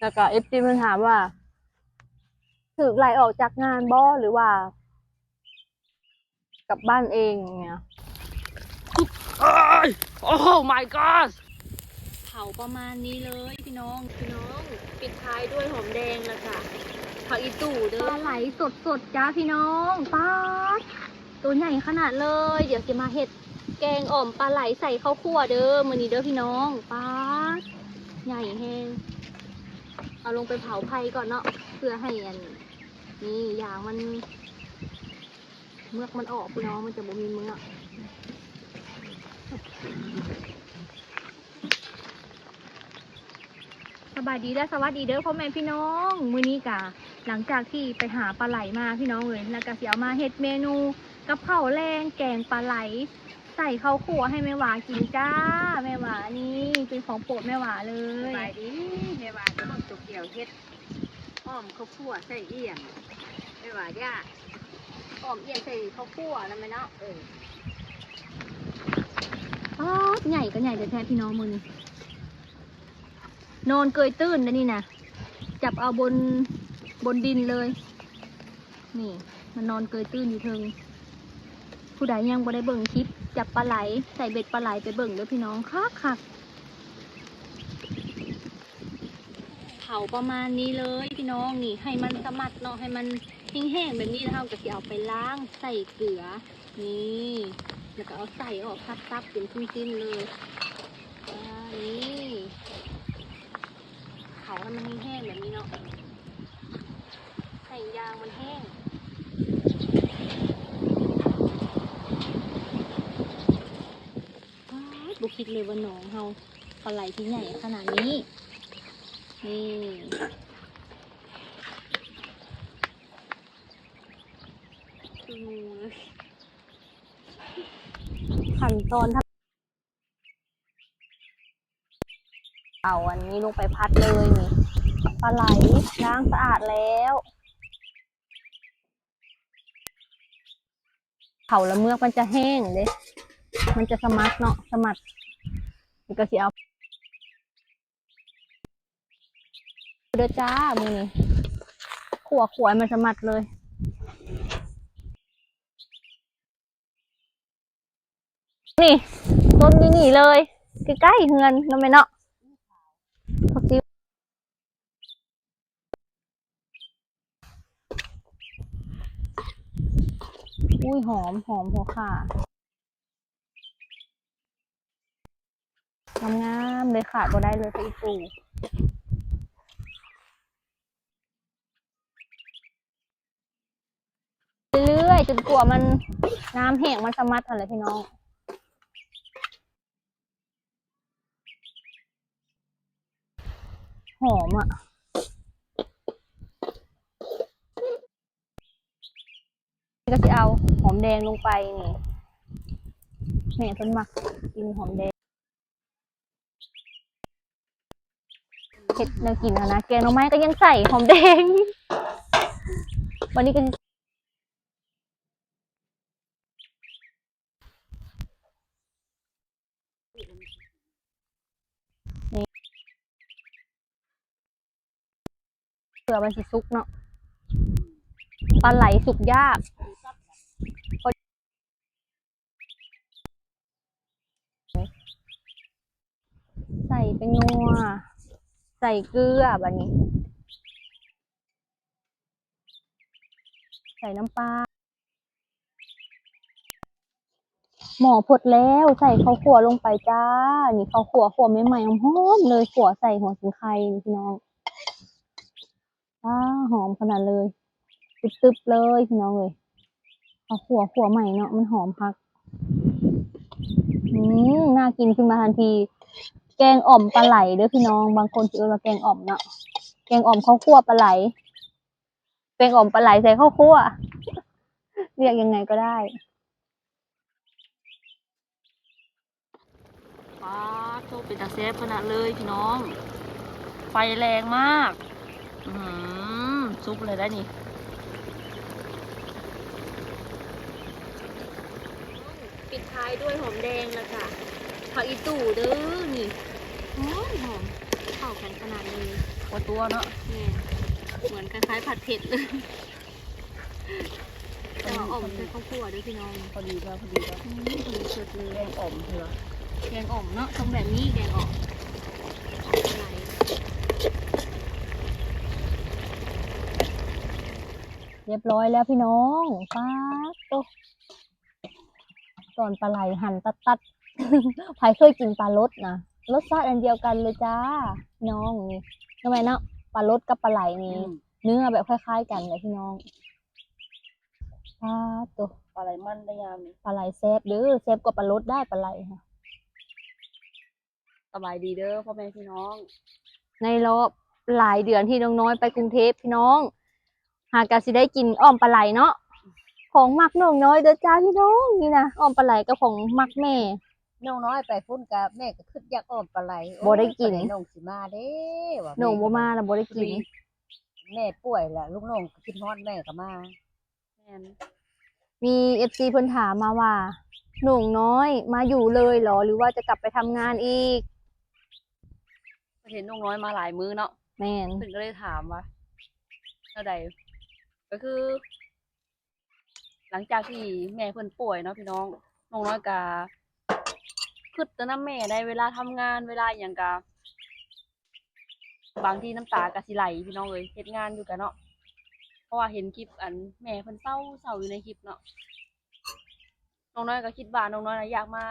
ແລ້ວກໍເອັຟຊີເພິ່ນຖາມວ່າ ຖືກໄລ່ອອກຈາກງານບໍ່ ຫຼືວ່າກັບບ້ານເອງເນຍ. ໂອ້ my god ເຜົາປະມານນີ້ເລີຍພີ່ນ້ອງ. ພີ່ນ້ອງ ປິດທ້າຍດ້ວຍຫອມແດງ ແລ້ວກະຜັກອີ່ຕູ່ເດີ້. ປາໄຫຼສົດໆ ຈ້າພີ່ນ້ອງ. ປາດ ໂຕໃຫຍ່ຂະໜາດເລີຍ. ດຽວຊິມາເຮັດແກງອ່ອມປາໄຫຼໃສ່ເຂົ້າຂົ້ວເດີ້ ມື້ນີ້ເດີ້ພີ່ນ້ອງ. ປາດ ໃຫຍ່ແຮງ. ເອົາລົງໄປເຜົາໄຟກ່ອນເນາະ ເພື່ອໃຫ້ອັນນີ້ ຢາງມັນ ເມືອກມັນອອກພີ່ນ້ອງ ມັນຈະບໍ່ມີເມືອກ. ສະບາຍດີ ແລະ ສະຫວັດດີເດີ້ພໍ່ແມ່ພີ່ນ້ອງ. ມື້ນີ້ກະຫຼັງຈາກທີ່ໄປຫາປາໄຫຼມາພີ່ນ້ອງເອີຍ ແລ້ວກະຊິເອົາມາເຮັດເມນູກັບເຂົ້າແລງ ແກງປາໄຫຼໃສ່ເຂົ້າຂົ້ວໃຫ້ແມ່ຫວາກິນຈ້າ. ແມ່ຫວາ ນີ້ເປັນຂອງໂປດແມ່ຫວາເລີຍ. ສະບາຍດີ ແມ່ຫວາ ກະເບິ່ງໂຕກຽວເຮັດ ອ້ອມເຂົ້າຂົ້ວໃສ່ອ່ຽນ ແມ່ວ່າຢ່າ ອ້ອມອ່ຽນໃສ່ເຂົ້າຂົ້ວນຳແມ່ເນາະ. ເອີ ປາດ ໃຫຍ່ກໍໃຫຍ່ແທ້ໆ ພີ່ນ້ອງ. ມື້ນີ້ນອນເກຍຕື້ນແລ້ວນີ້ນະ ຈັບເອົາບົນ ບົນດິນເລີຍ. ນີ້ ມັນນອນເກຍຕື້ນຢູ່ເທິງ. ຜູ້ໃດຍັງບໍ່ໄດ້ເບິ່ງຄລິບຈັບປາໄຫຼ ໃສ່ເບັດປາໄຫຼ ໄປເບິ່ງເດີ້ພີ່ນ້ອງ. ຄັກໆ ເຜົາປະມານນີ້ເລີຍພີ່ນ້ອງ. ນີ້ ໃຫ້ມັນສະໝັດເນາະ ໃຫ້ມັນແຫ້ງໆ ແບບນີ້ ແລ້ວເຮົາກໍຊິເອົາໄປລ້າງໃສ່ເກືອ ນີ້ ແລ້ວກໍເອົາໄສ້ອອກ ສັບໆ ເປັນຊີ້ນໆ ເລີຍ. ອ່າ ນີ້ ເຜົາໃຫ້ມັນແຫ້ງໆ ແບບນີ້ເນາະ ໃຫ້ຢາງມັນແຫ້ງ. ປາດ ບໍ່ຄິດເລີຍວ່າໜອງເຮົາ ປາໄຫຼທີ່ໃຫຍ່ຂະໜາດນີ້. ນີ້ ຄືງູເລີຍ. ຂັ້ນຕອນ ເອົາອັນນີ້ລົງໄປຜັດເລີຍ. ນີ້ ປາໄຫຼລ້າງສະອາດແລ້ວ. ເຜົາລະເມືອກມັນຈະແຫ້ງເດ້ ມັນຈະສະໝັດເນາະ ສະໝັດ. ນີ້ກໍຊິເອົາ ເດີ້ຈ້າ ມື້ນີ້ຂົ້ວໆ ໃຫ້ມັນສະໝັດເລີຍ. ນີ້ ຕົ້ນຢູ່ນີ້ເລີຍ ໃກ້ໆ ເຮືອນເນາະແມ່ເນາະ. ຜັກຊີ ອຸ້ຍ ຫອມ ຫອມຫົວຂ່າ ງາມໆ ເລີຍ ຂາດບໍ່ໄດ້ເລີຍ ຜັກອີ່ຕູ່. ເລື້ອຍໆ ຈົນກວ່າມັນ ນ້ຳແຫ້ງມັນສະໝັດຫັ້ນແຫຼະພີ່ນ້ອງ. ຫອມອະ. ນີ້ກໍຊິເອົາຫອມແດງລົງໄປນີ້ ແມ່ເພິ່ນມັກກິນຫອມແດງ ເຮັດແນວກິນຫັ້ນນະ ແກງໜໍ່ໄມ້ກໍຍັງໃສ່ຫອມແດງ. ບັດນີ້ກໍ ນີ້ ເພື່ອມັນຊິສຸກເນາະ ປາໄຫຼສຸກຍາກ. ໃສ່ແປ້ງນົວ ໃສ່ເກືອ ບາດນີ້ ໃສ່ນ້ຳປາ. ໝໍ້ພົດແລ້ວ ໃສ່ເຂົ້າຂົ້ວລົງໄປຈ້າ. ນີ້ເຂົ້າຂົ້ວ ຂົ້ວໃໝ່ໆ ຫອມໆ ເລີຍ ຂົ້ວໃສ່ຫົວສີໄຄນີ້ພີ່ນ້ອງ. ອ້າ ຫອມຂະໜາດເລີຍ ຕຶບໆ ເລີຍພີ່ນ້ອງເອີຍ. ເຂົ້າຂົ້ວ ຂົ້ວໃໝ່ເນາະ ມັນຫອມຄັກ. ອືມ ໜ້າກິນຂຶ້ນມາທັນທີ. ແກງອ່ອມປາໄຫຼເດີ້ພີ່ນ້ອງ ບາງຄົນຊິເອີ້ນວ່າແກງອ່ອມເນາະ ແກງອ່ອມເຂົ້າຂົ້ວປາໄຫຼ. ແກງອ່ອມປາໄຫຼໃສ່ເຂົ້າຂົ້ວ ຮຽກຍັງໄງກໍໄດ້. ປາດໂທ້ ເປັນຕາແຊບຂະໜາດເລີຍພີ່ນ້ອງ ໄຟແຮງມາກ. ອື ສຸກເລີຍໄດ໋ນີ້. ປິດທ້າຍດ້ວຍຫອມແດງ ແລ້ວກະຜັກອີ່ຕູ່ເດີ້. ນີ້ ຫອມໆ ເຂົ້າກັນຂະໜາດເລີຍ. ບໍ່ຕົວເນາະ ແມ່ນ ເໝືອນຄ້າຍໆຜັດເຜັດເລີຍ ແຕ່ວ່າອ່ອມໃສ່ເຂົ້າຂົ້ວເດີ້ພີ່ນ້ອງ ພໍດີແລ້ວ ພໍດີແລ້ວ ອືມ ພໍດີສຸດເລີຍ ແກງອ່ອມເທື່ອ ແກງອ່ອມເນາະ ຕ້ອງແບບນີ້ແກງອ່ອມ ຮຽບຮ້ອຍແລ້ວພີ່ນ້ອງ ປາດໂຕ ຕອນປາໄຫຼຫັ້ນຕັດໆ ໃຜເຄີຍກິນປາລົດນະ ລົດຊາດອັນດຽວກັນເລີຍຈ້າ ນ້ອງນີ້ ເຫັນໄໝເນາະ ປາລົດກັບປາໄຫຼນີ້ ອືມ ເນື້ອແບບຄ້າຍໆກັນແຫຼະພີ່ນ້ອງ ປາດໂຕ ປາໄຫຼມັນໄດຍາມນີ້ ປາໄຫຼແຊບເດີ້ ແຊບກວ່າປາລົດໄດ໋ ປາໄຫຼຫັ້ນ. ສະບາຍດີເດີ້ພໍ່ແມ່ພີ່ນ້ອງ ໃນລອບຫຼາຍເດືອນທີ່ນ້ອງນ້ອຍໄປກຸງເທບພີ່ນ້ອງ ຫາກະຊິໄດ້ກິນອ່ອມປາໄຫຼເນາະ ຂອງມັກນ້ອງນ້ອຍເດີ້ຈ້າພີ່ນ້ອງ ນີ້ນະ ອ່ອມປາໄຫຼກໍຂອງມັກແມ່ ນ້ອງນ້ອຍໄປພຸ້ນກະແມ່ກໍຄິດຢາກອ່ອມປາໄຫຼ ບໍ່ໄດ້ກິນ ໂອ້ຍ ປາໄຫຼນ້ອງຊິມາເດ້ວ່າ ນ້ອງບໍ່ມາລະບໍ່ໄດ້ກິນ ແມ່ປ່ວຍລະ ລູກນ້ອງຄິດຮອດແມ່ກໍມາ. ແມ່ນ ມີເອັຟຊີເພິ່ນຖາມມາວ່າ ໜູນ້ອຍມາຢູ່ເລີຍເຫຼື ຫຼືວ່າຈະກັບໄປທຳງານອີກ? ເພິ່ນເຫັນໜູນ້ອຍມາຫຼາຍມື້ເນາະ ແມ່ນ ເພິ່ນກໍເລີຍຖາມວ່າແນວໃດ ກໍຄື ຫຼັງຈາກທີ່ແມ່ເພິ່ນປ່ວຍເນາະພີ່ນ້ອງ ໜູນ້ອຍກໍຄິດແຕ່ນຳແມ່ໄດ໋ ເວລາທຳງານ ເວລາອີ່ຫຍັງກໍ ບາງທີນ້ຳຕາກໍຊິໄຫຼພີ່ນ້ອງເອີຍ ເຮັດງານຢູ່ກະເນາະ ເພາະວ່າເຫັນຄລິບອັນແມ່ເພິ່ນເສົ້າໆຢູ່ໃນຄລິບເນາະ ນ້ອງນ້ອຍກໍຄິດວ່ານ້ອງນ້ອຍນະຢາກມາ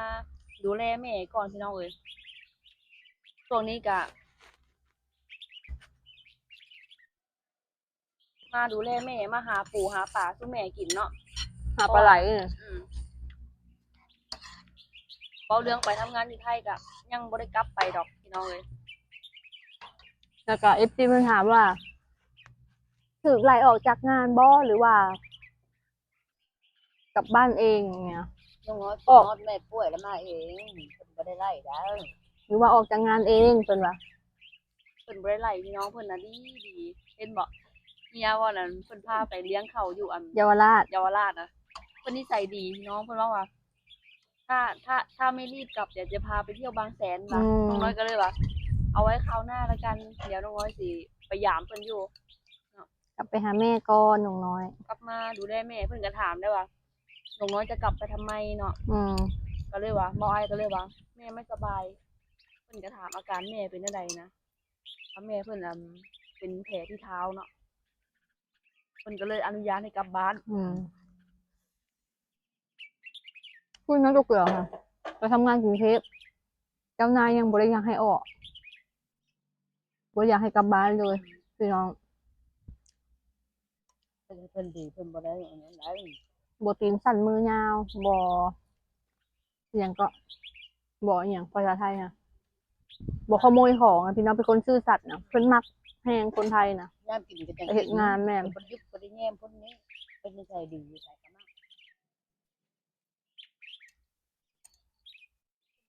ດູແລແມ່ກ່ອນພີ່ນ້ອງເອີຍ ຊ່ວງນີ້ກະມາດູແລແມ່ ມາຫາປູຫາປາສູ່ແມ່ກິນເນາະ ຫາປາໄຫຼ ອືມ ເວົ້າເລື່ອງໄປທຳງານຢູ່ໄທກະຍັງບໍ່ໄດ້ກັບໄປດອກພີ່ນ້ອງເອີຍ ແລ້ວກະເອັຟຊີເພິ່ນຖາມວ່າ ຖືກໄລ່ອອກຈາກງານບໍ່ ຫຼືວ່າກັບບ້ານເອງເນຍ ນ້ອງນ້ອຍ ອອກ ນ້ອງນ້ອຍແມ່ປ່ວຍແລ້ວມາເອງ ເພິ່ນບໍ່ໄດ້ໄລ່ໄດ໋ ຫຼືວ່າອອກຈາກງານເອງ ເພິ່ນວ່າ ເພິ່ນບໍ່ໄດ້ໄລ່ພີ່ນ້ອງ ເພິ່ນນະດີໆ ເຫັນບໍ່ ເມຍວ່ານັ້ນ ເພິ່ນພາໄປລ້ຽງເຂົ້າຢູ່ອັນ ເຢາວະລາດ ເຢາວະລາດນະ ເພິ່ນນິໄສດີພີ່ນ້ອງ ເພິ່ນເວົ້າວ່າ ຖ້າ ຖ້າ ຖ້າແມ່ລີບກັບ ດຽວຈະພາໄປທ່ຽວບາງແສນວ່າ ອືມ ນ້ອງນ້ອຍກໍເລີຍວ່າ ເອົາໄວ້ຄາວໜ້າລະກັນ ດຽວນ້ອງນ້ອຍຊິໄປຢາມເພິ່ນຢູ່ເນາະ ກັບໄປຫາແມ່ກ່ອນນ້ອງນ້ອຍ ກັບມາດູແລແມ່ ເພິ່ນກໍຖາມໄດ້ວ່າ ນ້ອງນ້ອຍຈະກັບໄປທຳໄມເນາະ ອືມ ກໍເລີຍວ່າ ບ່າວອ້າຍກໍເລີຍວ່າ ແມ່ໄມ່ສະບາຍ ເພິ່ນກໍຖາມອາການແມ່ເປັນແນວໃດນະ ວ່າແມ່ເພິ່ນ ອັນ ເປັນແຜທີ່ເທົ້າເນາະ ເພິ່ນກໍເລີຍອະນຸຍາດໃຫ້ກັບບ້ານ ອືມ ຄຸນນະ ຕົວເກືອງ ໄປທຳງານກຸງເທບ ເຈົ້ານາຍຍັງບໍ່ໄດ້ຢາກໃຫ້ອອກ ບໍ່ຢາກໃຫ້ກັບບ້ານເລີຍ ອືມ ພີ່ນ້ອງ ເພິ່ນ ເພິ່ນດີ ເພິ່ນບໍ່ໄດ້ອັນນັ້ນໄດ໋ ບໍ່ຕີນສັ້ນມືຍາວ ບໍ່ ອີ່ຫຍັງເກາະ ບໍ່ອີ່ຫຍັງພາສາໄທນະ ບໍ່ຂະໂມຍຂອງນະ ພີ່ນ້ອງ ເປັນຄົນຊື່ສັດນະ ເພິ່ນມັກແຮງຄົນໄທນະ ຍາມກິນກໍຈັ່ງ ເຮັດງານແມ່ນ ບໍ່ໄດ້ຢຸດບໍ່ໄດ້ແຍມຄົນນີ້ ເປັນນິໄສດີຢູ່ໃສກໍມາ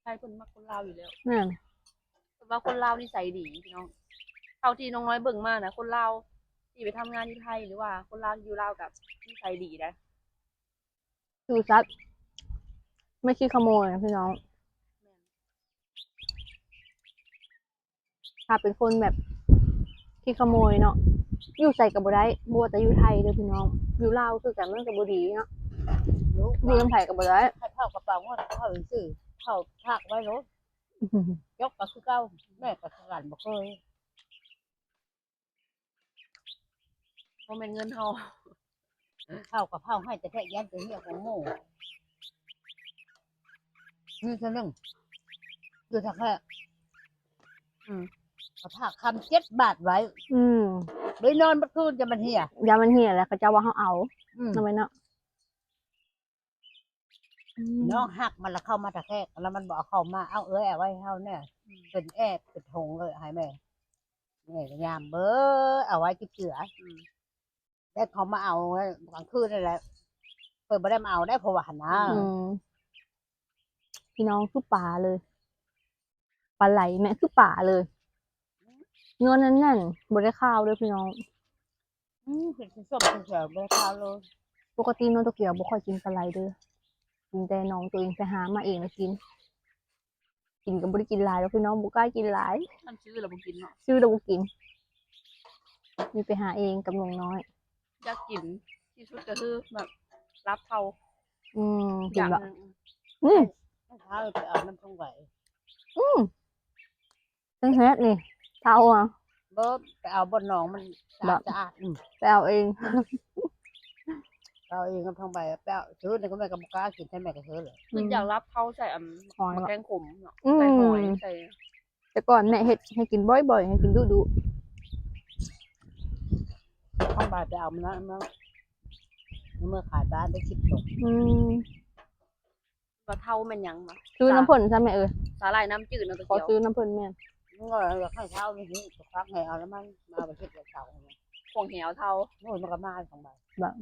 ໄທເພິ່ນມັກຄົນລາວຢູ່ແລ້ວ ແມ່ນ ເພາະວ່າຄົນລາວນິໄສດີພີ່ນ້ອງ ເທົ່າທີ່ນ້ອງນ້ອຍເບິ່ງມານະ ຄົນລາວທີ່ໄປທຳງານຢູ່ໄທ ຫຼືວ່າຄົນລາວທີ່ຢູ່ລາວກໍນິໄສດີໄດ໋ ຊື່ສັດ ໄມ່ຂີ້ຂະໂມຍນະພີ່ນ້ອງ ຖ້າເປັນຄົນແບບຂີ້ຂະໂມຍເນາະ ຢູ່ໃສກໍບໍ່ໄດ້ ບໍ່ວ່າແຕ່ຢູ່ໄທເດີ້ພີ່ນ້ອງ ຢູ່ລາວຄືກັນມັນກໍບໍ່ດີເນາະ ຢູ່ນຳໃຜກໍບໍ່ໄດ້ ໃຫ້ເຂົ້າກະເປົາເງິນເຂົາຊື່ ເຂົາຝາກໄວ້ໂລດ ຈົກກໍຄືເກົ່າ ແມ່ກໍຄືກັນ ບໍ່ເຄີຍ ບໍ່ແມ່ນເງິນເຮົາ ເຂົາກໍເຜົາໃຫ້ແຕ່ແທ້ ຢ້ານແຕ່ເຮຍຂອງໝູ່ ມີເທື່ອໜຶ່ງ ຢູ່ທ່າແຂກ ອືມ ເຂົາຝາກຄຳເຈັດບາດໄວ້ ອືມ ໄດ້ນອນເບິດຄືນ ຢ້ານມັນເຮຍ ຢ້ານມັນເຮຍແລ້ວ ເຂົາເຈົ້າວ່າເຮົາເອົາ ອືມ ເນາະແມ່ເນາະ ອືມ ນ້ອງຮັກມັນລະເຂົ້າມາແຕ່ແຂກ ລະມັນບໍ່ເອົາເຂົ້າມາ ເອົາເອື້ອຍເອົາໄວ້ໃຫ້ເຮົາແດ່ ອືມ ເປັນແອບເປັນຖົງເລີຍໃຫ້ແມ່ ແມ່ກໍຍາມເບີ ເອົາໄວ້ກິນເກືອ ອືມ ແລ້ວເຂົາມາເອົາກາງຄືນນັ້ນແຫຼະ ເພິ່ນບໍ່ໄດ້ມາເອົາໄດ້ ເພາະວ່າຫັ້ນນະ ອືມ ພີ່ນ້ອງ ຄືປາເລີຍ ປາໄຫຼແມ່ ຄືປາເລີຍ ເນື້ອແໜ້ນໆ ບໍ່ໄດ້ຄາວເດີ້ພີ່ນ້ອງ ອືມ ເປັນສົ້ມໆ ແຖວບໍ່ໄດ້ຄາວເລີຍ ປົກກະຕິນ້ອງໂຕກຽວບໍ່ຄ່ອຍກິນປາໄຫຼເດີ້ ກິນແຕ່ນ້ອງໂຕເອງໄປຫາມາເອງແລ້ວກິນ ກິນກໍບໍ່ໄດ້ກິນຫຼາຍດອກພີ່ນ້ອງ ບໍ່ກ້າກິນຫຼາຍ ຄັນຊື້ແລ້ວບໍ່ກິນເນາະ ຊື້ແລ້ວບໍ່ກິນ ມີໄປຫາເອງກັບໜຸ່ມນ້ອຍ. ຢາກກິນທີ່ສຸດກໍຄືແບບລາບເທົາ. ອືມ ກິນ ຢາກ ເນາະ. ອືມ ເຮົາໄປເອົານຳທອງໃບ. ອືມ ເປັນເຮັດນີ້ ເທົາອະ. ບໍ່ ໄປເອົາບ່ອນໜອງມັນສະອາດ ສະອາດ. ອືມ ໄປເອົາເອງ ໄປເອົາເອງກັບທອງໃບ. ໄປເອົາ ຊື້ນີ້ກໍແມ່ກໍບໍ່ກ້າກິນ ແທ້ແມ່ກໍຊື້ເລີຍ. ອືມ ຢາກລາບເທົາໃສ່ອັນ ຫອຍ ໝາກແຂ້ງຂົມເນາະ. ອືມ ໃສ່ຫອຍ ໃສ່ ແຕ່ກ່ອນແມ່ເຮັດໃຫ້ກິນບ່ອຍໆ ໃຫ້ກິນດຸໆ. ທອງໃບໄປເອົາມາ ມາ ມາຂາຍບ້ານໄດ້ສິບໂລ. ອືມ ວ່າເທົາແມ່ນຫຍັງວະ? ຊື້ນຳເພິ່ນຊະແມ່ເອີຍ. ສາຫຼ່າຍນ້ຳຈືດເນາະ ຂອຊື້ນຳເພິ່ນແມ່ນ. ມັນກໍຢາກໃຫ້ເທົານີ້ ຄວັກແຫເອົາແລ້ວມັນມາໄປເຮັດເຮັດເທົາ. ຂວາງແຫເອົາເທົາ. ໂອ້ຍ ມັນກໍມາຂອງໃບ ບາດ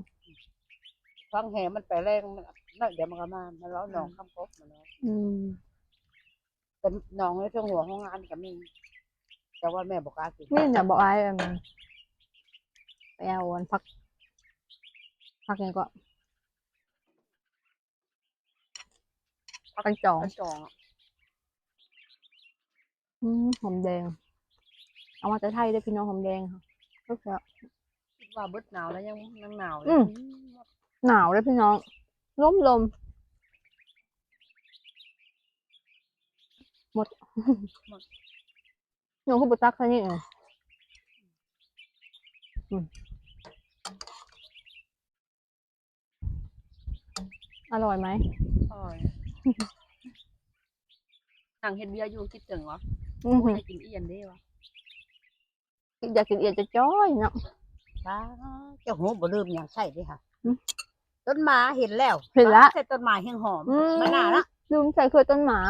ຄວັກແຫມັນໄປແລງ ໜ້ອຍດຽວມັນກໍມາ ມັນເລາະໜອງຄຳກົກມັນເນາະ. ອືມ ແຕ່ໜອງໃນເທິງຫົວໂຮງງານກໍມີ ແຕ່ວ່າແມ່ບໍ່ກ້າກິນ. ມີນະ ບໍ່ອາຍ ອັນ ໄປເອົາອັນ ຜັກ ຜັກຫຍັງເກາະ ຜັກກັນຈອງ ກັນຈອງ. ອືມ ຫອມແດງ ເອົາມາແຕ່ໄທເດີ້ພີ່ນ້ອງ ຫອມແດງ. ແຊບ ຄິດວ່າເບິດໜາວແລ້ວຍັງ ຍັງໜາວເລີຍ. ອືມ ອືມ ໜາວເດີ້ພີ່ນ້ອງ ລົມໆ. ໝົດ ໝົດ. ນ້ອງຄືບໍ່ຕັກໃສ່ນີ້. ອືມ ອືມ ອະລ່ອຍໄໝ? ອະລ່ອຍ. ນັ່ງເຮັດວຽກຢູ່ຄິດເຖິງຫວາ? ອືມ ໂອ້ຍ ຢາກກິນອ່ຽນເດ້ຫວາ? ຢາກກິນອ່ຽນຈ້ອຍໆເນາະ. ປ້າ ເຈົ້າຮູ້ບໍ່ ລືມຫຍັງໃສ່ເດ້ຫະ. ຫືມ? ຕົ້ນໝາເຫັນແລ້ວ ເຫັນລະ ປ້າ ໃສ່ຕົ້ນໝາແຮງຫອມ. ອືມ ມາໜ້າລະ ລືມໃສ່ຖ້ວຍຕົ້ນໝາ.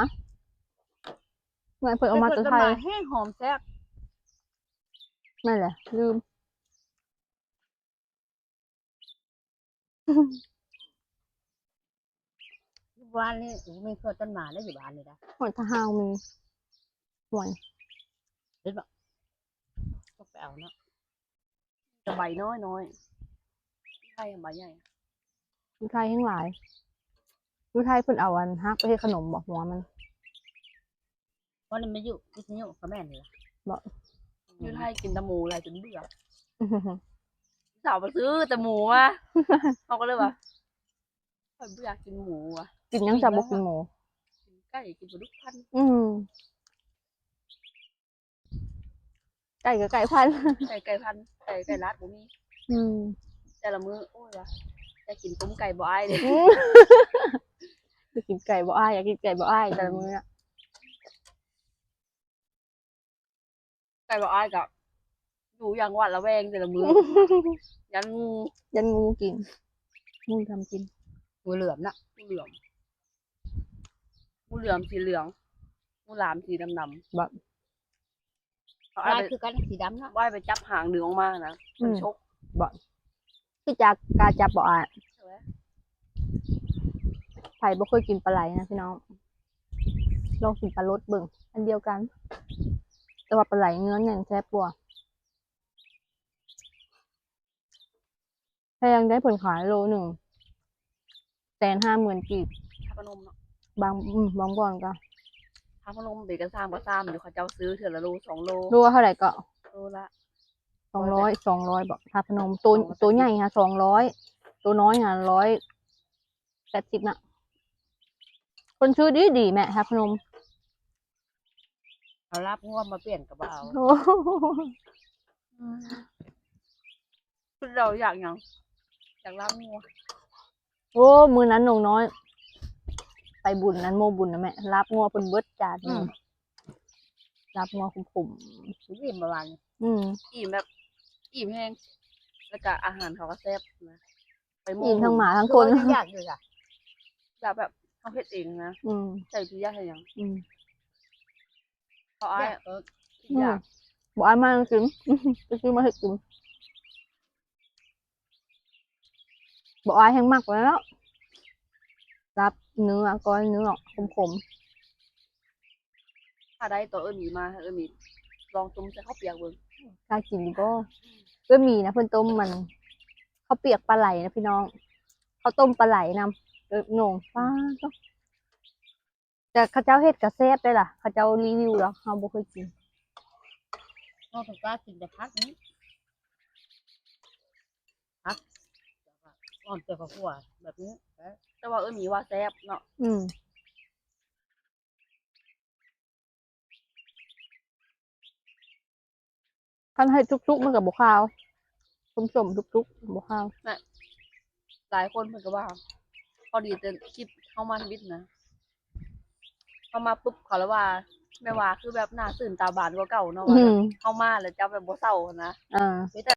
ເມື່ອເພິ່ນເອົາມາແຕ່ໄທ ແຕ່ຖ້ວຍຕົ້ນໝາແຮງຫອມແຊບ. ແມ່ນແຫຼະ ລືມ. ຢູ່ບ້ານນີ້ມີເຂື່ອຕົ້ນໝາໄດ້ ຢູ່ບ້ານນີ້ນະ. ໂອ້ຍ ຖ້າເຮົາມີ ໂອ້ຍ ເຫັນບໍ່? ຕ້ອງໄປເອົາເນາະ. ແຕ່ໃບນ້ອຍໆ ຢູ່ໄທໃບໃຫຍ່ ຢູ່ໄທແຮງຫຼາຍ. ຢູ່ໄທເພິ່ນເອົາອັນຮາກໄປເຮັດຂະໜົມບໍ ຫົວມັນ. ວ່ານີ້ມາຢູ່ວິທະຍຸກໍແມ່ນລະ. ບໍ່ ຢູ່ໄທກິນແຕ່ໝູຫຼາຍຈົນເບື່ອ. ສາວມາຊື້ແຕ່ໝູມາ ເຮົາກໍເລີຍວ່າ ຂ້ອຍບໍ່ຢາກກິນໝູວ່າ. ກິນຫຍັງຊະບໍ່ກິນໝູ? ກິນໄກ່ ກິນປາດຸກພັນ. ອືມ ໄກ່ກໍໄກ່ພັນ ໄກ່ໄກ່ພັນ ໄກ່ໄກ່ລາດບໍ່ມີ. ອືມ ແຕ່ລະມື້ ໂອ້ຍວ່າ ຢາກກິນຕົ້ມໄກ່ບໍ່ອ້າຍເດ້. ອືມ ຢາກກິນໄກ່ບໍ່ອ້າຍ ຢາກກິນໄກ່ບໍ່ອ້າຍ ແຕ່ລະມື້ນະ. ໄກ່ບໍ່ອ້າຍກໍຢູ່ຢ່າງຫວາດລະແວງແຕ່ລະມື້ ຢ້ານງູ ຢ້ານງູກິນ ງູທຳກິນ. ງູເຫຼືອມນະ ງູເຫຼືອມ ງູເຫຼືອມ ສີເຫຼືອງ ງູຫຼາມສີດຳໆ ແບບ ເຂົາອ້າຍ ລາຍຄືກັນ ສີດຳເນາະ. ວ່າໄປຈັບຫາງດຶງອອກມານະ ອືມ ມັນຊົກ. ບໍ່ ຄືຈັກ ກ້າຈັບບໍ່ອ້າຍ? ໃຜບໍ່ເຄີຍກິນປາໄຫຼນະພີ່ນ້ອງ ລອງກິນປາລົດເບິ່ງ ອັນດຽວກັນ ແຕ່ວ່າປາໄຫຼເນື້ອແໜ້ນແຊບກວ່າ. ແພງເດ້ ເພິ່ນຂາຍໂລໜຶ່ງແສນຫ້າໝື່ນກີບ. ທາດພະນົມເນາະ ບາງ ອືມ ບາງບ່ອນກໍ ທາດພະນົມເບກະຊາມກໍຊາມຢູ່ ເຂົາເຈົ້າຊື້ເທື່ອລະໂລສອງໂລ. ໂລເທົ່າໃດເກາະ? ໂລລະສອງຮ້ອຍ ສອງຮ້ອຍບໍ? ທາດພະນົມໂຕ ສອງຮ້ອຍ ໂຕໃຫຍ່ຫາສອງຮ້ອຍ ໂຕນ້ອຍຫາຮ້ອຍແປດສິບນະ. ເພິ່ນຊື້ດີໆ ແມ່ ທາດພະນົມ. ເອົາລາບງົວມາປ່ຽນກໍບໍ່ເອົາ. ໂອ້ ອືມ ເພິ່ນເຈົ້າຢາກຫຍັງ? ຢາກລາບງົວ. ໂອ້ ມື້ນັ້ນໜຸ່ມນ້ອຍໄປບຸນ ອັນໂມບຸນນະແມ່ ລາບງົວເພິ່ນເບິດຈານໜຶ່ງ. ອືມ ລາບງົວຂົມໆ ອີ່ມປະມານນີ້. ອືມ ອີ່ມແບບ ອີ່ມແຮງ ແລ້ວກະອາຫານເຂົາກໍແຊບນະ. ໄປໝູ່ ອີ່ມທັງໝາທັງຄົນ ຢາກຢູ່ຈ້ະ ຢາກແບບເຮົາເຮັດເອງນະ. ອືມ ໃສ່ເກືອໃສ່ຫຍັງ. ອືມ ເຂົາອ້າຍ ຢາກ ເອີ ອືມ ຢາກ ບໍ່ອ້າຍມາກິນ ໄປຊື້ມາເຮັດກິນ. ບໍ່ອ້າຍແຮງມັກແລ້ວ ລາບເນື້ອ ກ້ອຍເນື້ອຂົມໆ. ຖ້າໄດ້ຕອນເອື້ອຍໝີມາ ເອື້ອຍໝີລອງຕົ້ມໃສ່ເຂົ້າປຽກເບິ່ງ. ກາກິນບໍ່? ເອື້ອຍໝີນະ ເພິ່ນຕົ້ມມັນ ເຂົ້າປຽກປາໄຫຼນະພີ່ນ້ອງ ເຂົ້າຕົ້ມປາໄຫຼນຳ. ເອີ ໂໜງ ປ້າດ ແຕ່ເຂົາເຈົ້າເຮັດກໍແຊບເດ້ລະ ເຂົາເຈົ້າຣີວິວແລ້ວ ເຮົາບໍ່ເຄີຍກິນ. ເຮົາຕ້ອງການກິນແຕ່ຜັກນີ້. ອ່ອນໃສ່ເຂົ້າຂົ້ວແບບນີ້. ແຕ່ວ່າເອື້ອຍມີວ່າແຊບເນາະ. ອືມ ຄັນເຮັດສຸກໆ ມັນກໍບໍ່ຄາວ. ສົ້ມໆ ສຸກໆ ບໍ່ຄາວ. ຫຼາຍຄົນເພິ່ນກໍວ່າ ພໍດີແຕ່ຄລິບເຮົາມາທຳອິດນະ ເຮົາມາປຶບ ເຂົາລະວ່າ ແມ່ວ່າຄືແບບໜ້າຊື່ນຕາບານກວ່າເກົ່າເນາະ. ອືມ ເຮົາມາແລ້ວຈະແບບບໍ່ເສົ້າຫັ້ນນະ. ເອີ ມີແຕ່